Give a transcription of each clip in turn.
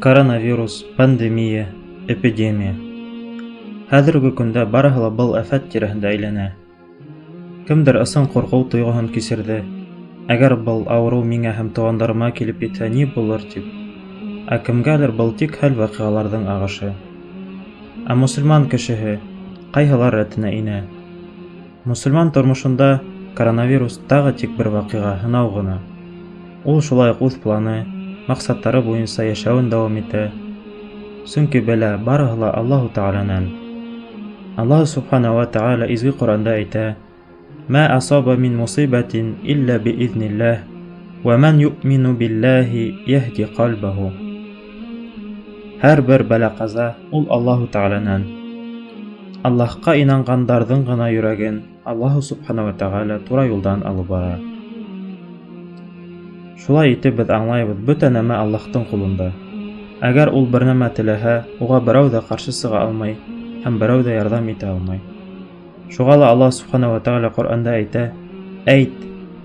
Коронавирус, пандемия, эпидемия. Хәҙерге көндә барыһы ла был афәт тирәһендә әйләнә. Кемдер ысын ҡурҡыу тойғоһон кисерҙе, әгәр был ауырыу миңә һәм туғандарыма килеп етһә ни булыр тип. Ә кемгәлер был тик хәл-ваҡиғаларҙың ағышы. Ә мосолман кешеһе ҡайһылар рәтенә инә? Мосолман тормошонда коронавирус тағы тик бер ваҡиға, һынау ғына. Ул шулай уҡ үҙ планы, маҡсаттары буйынса йәшәүен дауам итә. Сөнки белә, барыһы ла Аллаһу Тәғәләнән. Аллаһу Субхана ва Тәғәлә изге Ҡөрьәндә әйтә: «Мә асаба мин мусибатин илля бииҙнилләһ, вә мән юъмину билләһи йәһди ҡәлбәһу». Һәр бер бәлә-ҡаза ул Аллаһу Тәғәләнән. Аллаһҡа инанғандарҙың ғына йөрәген Аллаһу Субхана ва Тәғәлә тура юлдан алып бара. Шулай итеп беҙ аңлайбыҙ, бөтә нәмә Аллаһтың ҡулында. Әгәр ул бер нәмә теләһә, уға берәү ҙә ҡаршы сыға алмай һәм берәү ҙә ярҙам итә алмай. Шуға ла Аллаһ Субхана ва Тәғәлә Ҡөрьәндә әйтә: "Әйт,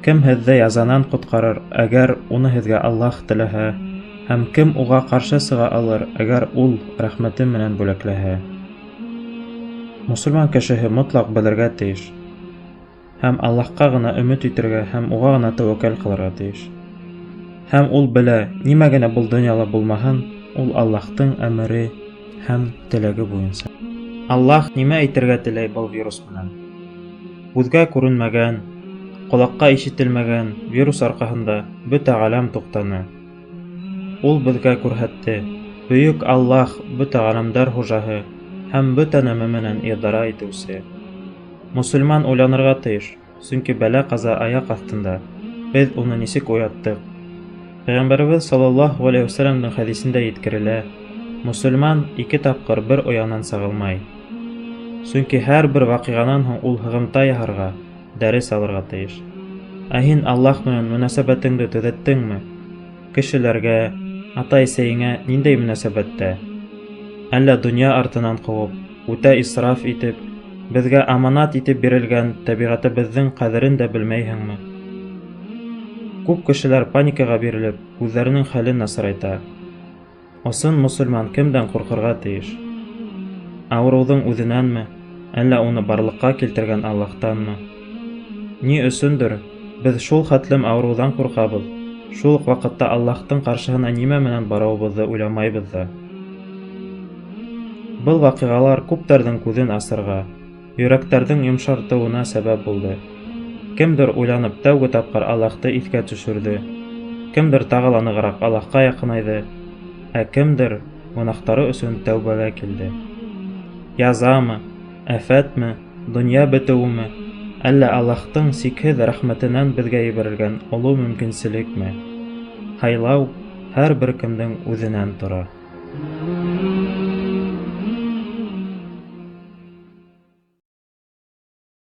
кем һеҙҙе язанан ҡотҡарыр, әгәр уны һеҙгә Аллаһ теләһә, һәм кем уға ҡаршы сыға алыр, әгәр ул рәхмәте менән бүләкләһә?" Мосолман кешеһе мотлаҡ белергә тейеш һәм Аллаһҡа ғына өмөт итергә һәм уға ғына тәүәккәл ҡылырға тейеш. Һәм ул белә, нимә генә был донъяла булмаһын, ул Аллаһтың әмере һәм теләге буйынса. Аллаһ нимә әйтергә теләй был вирус менән? Күҙгә күренмәгән, ҡолаҡҡа ишетелмәгән вирус арҡаһында бөтә ғаләм туҡтаны. Ул беҙгә күрһәтте: бөйөк Аллаһ бөтә ғаләмдәр хужаһы һәм бөтә нәмә менән идара итеүсе. Мосолман уйланырға тейеш, сөнки бәлә-ҡаза аяҡ аҫтында. Беҙ уны нисек уяттыҡ? Пәйғәмбәребеҙ саллаллаһу ғәләйһи вәсәләмдең хәдисендә еткерелә: мосолман ике тапҡыр бер оянан сағылмай. Сөнки һәр бер ваҡиғанан һуң ул һығымта яһарға, дәрес алырға тейеш. Ә һин Аллаһ менән мөнәсәбәтеңде төҙәттеңме? Кешеләргә, атай-әсәйеңә ниндәй мөнәсәбәттә? Әллә донъя артынан ҡыуып, үтә исраф итеп, беҙгә аманат итеп бирелгән тәбиғәтебеҙҙең ҡәҙерен дә белмәйһеңме? Күп кешеләр паникаға бирелеп, үҙҙәренең хәлен насарайта. Ысын мосолман кемдән ҡурҡырға тейеш? Ауырыуҙың үҙенәнме, әллә уны барлыҡҡа килтергән Аллаһтанмы? Ни өсөндөр беҙ шул хәтлем ауырыуҙан ҡурҡабыҙ, шул уҡ ваҡытта Аллаһтың ҡаршыһына нимә менән барыуыбыҙҙы уйламайбыҙ ҙа. Был ваҡиғалар күптәрҙең күҙен асырға, йөрәктәрҙең йомшартыуына сәбәп булды. Кемдер уйланып тәүге тапҡыр Аллаһты иҫкә төшөрҙө, кемдер тағы ла нығыраҡ Аллаһҡа яҡынайҙы, ә кемдер гонаһтары өсөн тәүбәгә килде. Язамы, афәтме, донъя бөтөүеме, әллә Аллаһтың сикһеҙ рәхмәтенән беҙгә ебәрелгән оло мөмкинселекме? Һайлау һәр бер кемдең үҙенән тора.